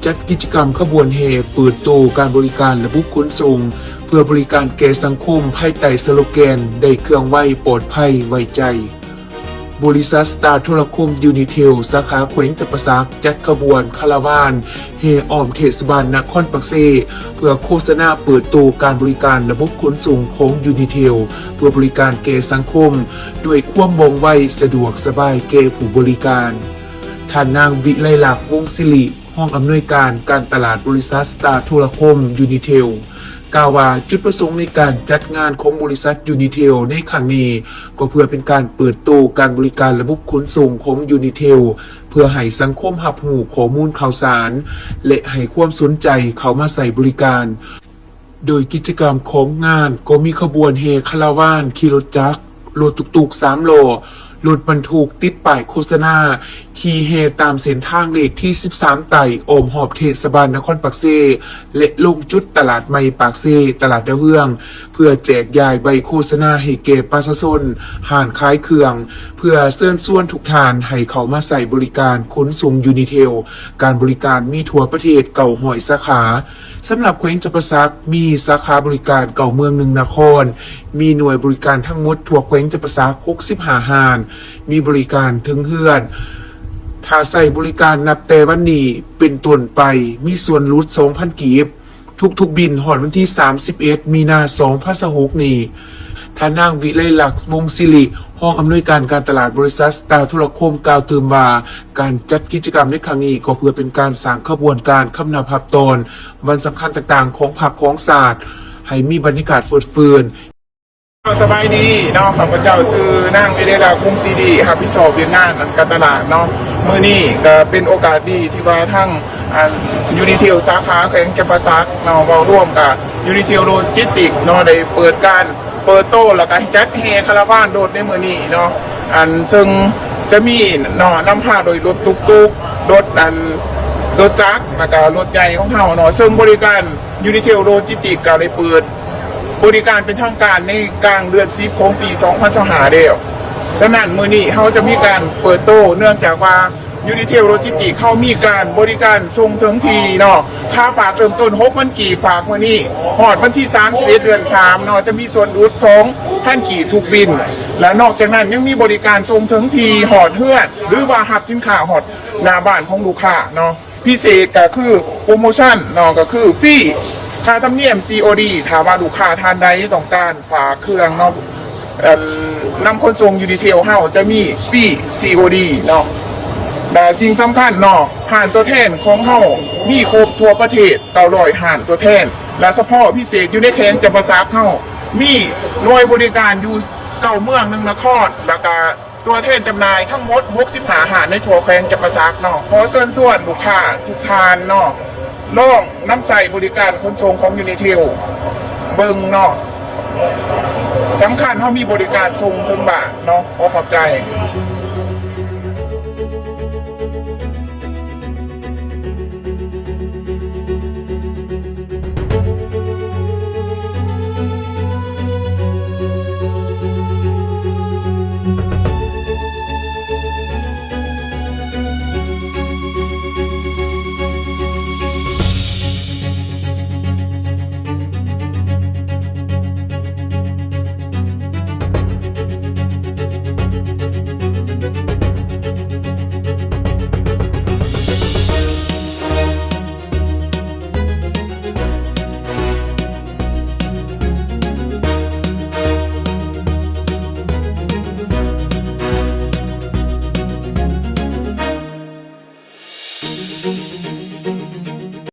ຈັດກິດຈະກຳຂະບວນແຫ່ເປີດໂຕການບໍລິການລະບົບຂົນສົ່ງ ເພື່ອບໍລິການແກ່ສັງຄົມ ພາຍໃຕ້ສະໂລແກນ ໄດ້ເຄື່ອງໄວ, ປອດໄພ, ໄວ້ໃຈ. ບໍລິສັດສະຕາໂທລະຄົມຢູນິເທວ ສາຂາແຂວງຈຳປາສັກ ຈັດຂະບວນຄາລາວານແຫ່ອ້ອມເທດສະບານນະຄອນປາກເຊ ເພື່ອໂຄສະນາເປີດໂຕການບໍລິການລະບົບຂົນສົ່ງຂອງຢູນິເທວ ເພື່ອບໍລິການແກ່ສັງຄົມ ດ້ວຍຄວາມວ່ອງໄວ, ສະດວກສະບາຍແກ່ຜູ້ບໍລິການ. ທ່ານນາງ ວິໄລລັກ ວົງສິລິ ຮອງອຳນວຍການການຕະຫຼາດບໍລິສັດສະຕາໂທລະຄົມຢູນິເທວ ກ່າວວ່າ ຈຸດປະສົງໃນການຈັດງານຂອງບໍລິສັດຢູນິເທວໃນຄັ້ງນີ້ ກໍເພື່ອເປັນການເປີດໂຕການບໍລິການລະບົບຂົນສົ່ງຂອງຢູນິເທວ ເພື່ອໃຫ້ສັງຄົມຮັບຮູ້ຂໍ້ມູນຂ່າວສານ ແລະ ໃຫ້ຄວາມສົນໃຈເຂົ້າມາໃຊ້ບໍລິການ. ໂດຍກິດຈະກຳຂອງງານກໍມີຂະບວນແຫ່ຄາລາວານ, ຂີ່ລົດຈັກ, ລົດຕຸກໆສາມລໍ້, ລົດບັນທຸກຕິດປ້າຍໂຄສະນາ, ຂີ່ແຫ່ຕາມເສັ້ນທາງເລກທີສິບສາມໃຕ້ ອ້ອມຮອບເທດສະບານນະຄອນປາກເຊ ແລະ ລົງຈຸດຕະຫຼາດໃໝ່ປາກເຊ, ຕະຫຼາດດາວເຮືອງ ເພື່ອແຈກຢາຍໃບໂຄສະນາໃຫ້ແກ່ປະຊາຊົນ, ຮ້ານຂາຍເຄື່ອງ ເພື່ອເຊີນຊວນທຸກທ່ານໃຫ້ເຂົ້າມາໃຊ້ບໍລິການຂົນສົ່ງຢູນິເທວ. ການບໍລິການມີທົ່ວປະເທດເກົ້າຮ້ອຍສາຂາ. ສຳລັບແຂວງຈຳປາສັກ ມີສາຂາບໍລິການເກົ້າເມືອງ ໜຶ່ງນະຄອນ, ມີໜ່ວຍບໍລິການທັງໝົດທົ່ວແຂວງຈຳປາສັກຫົກສິບຫ້າຮ້ານ, ມີບໍລິການເຖິງເຮືອນ. ຖ້າໃຊ້ບໍລິການນັບແຕ່ວັນນີ້ເປັນຕົ້ນໄປ ມີສ່ວນຫຼຸດສອງພັນກີບ ທຸກໆບິນ ຮອດວັນທີສາມສິບເອັດ ມີນາ ສອງພັນຊາວຫົກນີ້. ທ່ານນາງ ວິໄລລັກ ວົງສິລິ ຮອງອຳນວຍການການຕະຫຼາດບໍລິສັດສະຕາໂທລະຄົມ ກ່າວຕື່ມວ່າ ການຈັດກິດຈະກຳໃນຄັ້ງນີ້ ກໍເພື່ອເປັນການສ້າງຂະບວນການຄຳນັບຮັບຕ້ອນວັນສຳຄັນຕ່າງໆຂອງພັກຂອງຊາດ ໃຫ້ມີບັນຍາກາດຟົດຟື້ນ. ສະບາຍດີເນາະ, ຂ້າພະເຈົ້າຊື່ນາງ ວິໄລລັກ ວົງສິລິ ຮັບຜິດຊອບວຽກງານການຕະຫຼາດເນາະ. ມື້ນີ້ກໍເປັນໂອກາດດີທີ່ວ່າທາງ ອາ ຢູນິເທວສາຂາແຂວງຈຳປາສັກເນາະ ເວົ້າລວມກັບຢູນິເທວໂລຈິສຕິກເນາະ ໄດ້ເປີດການ ເປີດໂຕ ແລ້ວກໍຈັດແຫ່ຄາລາວານລົດໃນມື້ນີ້ເນາະ ອັນເຊິ່ງຈະມີເນາະ ນຳພາໂດຍລົດຕຸກໆ, ລົດ ອັນ ລົດຈັກ ແລ້ວກໍລົດໃຫຍ່ຂອງເຮົາເນາະ ເຊິ່ງບໍລິການຢູນິເທວໂລຈິສຕິກກໍໄດ້ເປີດບໍລິການເປັນທາງການໃນກາງເດືອນສິບຂອງປີສອງພັນຊາວຫ້າແລ້ວ. ສະນັ້ນ ມື້ນີ້ເຮົາຈະມີການເປີດໂຕ ເນື່ອງຈາກວ່າ ຢູນິເທວໂລຈິສຕິກ ເຮົາມີການບໍລິການສົ່ງເຖິງທີ່ເນາະ, ຄ່າຝາກເລີ່ມຕົ້ນຫົກພັນກີບ ຝາກມື້ນີ້ ຮອດວັນທີສາມສິບເອັດ ເດືອນສາມເນາະ ຈະມີສ່ວນຫຼຸດສອງພັນກີບທຸກບິນ ແລະ ນອກຈາກນັ້ນຍັງມີບໍລິການສົ່ງເຖິງທີ່ ຮອດເຮືອນ ຫຼືວ່າຮັບສິນຄ້າຮອດໜ້າບ້ານຂອງລູກຄ້າເນາະ. ພິເສດກໍຄືໂປຣໂມຊັນເນາະ ກໍຄືຟຣີຄ່າທຳນຽມ ຊີໂອດີ ຖ້າວ່າລູກຄ້າທ່ານໃດຕ້ອງການ ຝາກເຄື່ອງເນາະ ອັນ ນຳຂົນສົ່ງຢູນິເທວເຮົາຈະມີຟຣີ ຊີໂອດີ ເນາະ. ແລະ ສິ່ງສຳຄັນເນາະ ຮ້ານຕົວແທນຂອງເຮົາມີຄົບທົ່ວປະເທດ ເກົ້າຮ້ອຍຮ້ານຕົວແທນ ແລະ ສະເພາະພິເສດຢູ່ໃນແຂວງຈຳປາສັກເຮົາມີໜ່ວຍບໍລິການຢູ່ເກົ້າເມືອງ ໜຶ່ງນະຄອນ ແລ້ວກະຕົວແທນຈຳໜ່າຍທັງໝົດຫົກສິບຫ້າຮ້ານໃນທົ່ວແຂວງຈຳປາສັກເນາະ. ຂໍເຊີນຊວນລູກຄ້າທຸກທ່ານເນາະ ລອງນຳໃຊ້ບໍລິການຂົນສົ່ງຂອງຢູນິເທວເບິ່ງເນາະ. ສຳຄັນເຮົາມີບໍລິການສົ່ງເຖິງບ້ານເນາະ. ຂໍຂອບໃຈ.